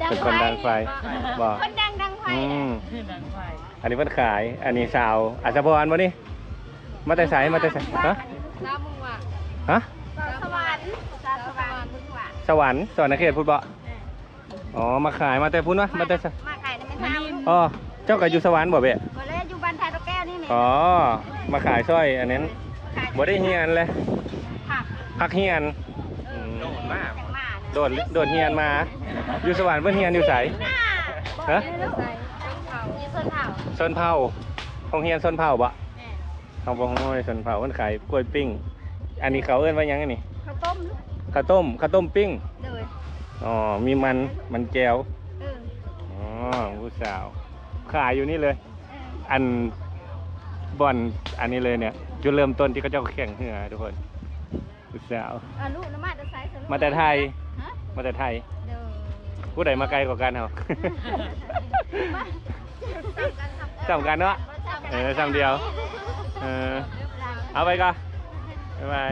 ເປັນຄົນດັງໄຟບໍ່? ຄົນດັງດັງໄຟ ອືມ ອັນນີ້ເພິ່ນຂາຍ ອັນນີ້ສາວອັດສະພອນບໍ່ນີ້? ມາແຕ່ໃສ? ມາແຕ່ໃສ? ຮະ? ສາວເມືອງຫວາ ຮະ? ສາວສະຫວັນ ສາວສະຫວັນ ສະຫວັນ ສະຫວັນນະເຂດພຸ້ນບໍ່? ອໍ ມາຂາຍ ມາແຕ່ພຸ້ນວະ? ມາແຕ່ໃສ? ມາຂາຍໃນແມ່ນທາງ ອໍ ເຈົ້າກໍຢູ່ສະຫວັນບໍ່ແບະ? ບໍ່ແລ້ວ ຢູ່ບ້ານທ່າດອກແກ້ວນີ້ແຫຼະ. ອໍ ມາຂາຍຊ່ອຍອັນນັ້ນ ຂາຍ ບໍ່ໄດ້ຮຽນເລີຍ ພັກ ພັກຮຽນ ເອີ ອືມ ໂດດມາ ໂດດ ໂດດຮຽນມາ ຢູ່ສະຫວັນເພິ່ນຮຽນຢູ່ໃສ? ຮະ? ຢູ່ຊົນເຜົ່າ ຊົນເຜົ່າ ໂຮງຮຽນຊົນເຜົ່າບໍ່? ແມ່ນ ເຮົາບໍ່ຮູ້ໃນຊົນເຜົ່າ ເພິ່ນຂາຍກ້ວຍປີ້ງ ອັນນີ້ເຂົາເອີ້ນວ່າຫຍັງອັນນີ້? ເຂົ້າຕົ້ມ ເຂົ້າຕົ້ມ ເຂົ້າຕົ້ມປີ້ງ ໂດຍ ອໍ ມີມັນ ມັນແຈ່ວ ເອີ ອໍ ຜູ້ສາວ ຂາຍຢູ່ນີ້ເລີຍ ເອີ ອັນ ບ່ອນອັນນີ້ເລີຍເນຍ ຈຸດເລີ່ມຕົ້ນທີ່ເຂົາເຈົ້າແຂ່ງເຮືອທຸກຄົນ ຜູ້ສາວ ອາ ລູກນະມາແຕ່ໃສ? ມາແຕ່ໄທ ຮະ? ມາແຕ່ໄທ ໂດຍ ຜູ້ໃດມາໄກກວ່າກັນເຮົາ? ສ່ຳກັນ ສ່ຳກັນເນາະ ເອີ ສ່ຳດຽວ ເອີ ເອົາໄປກ່ອນ ບາຍບາຍ.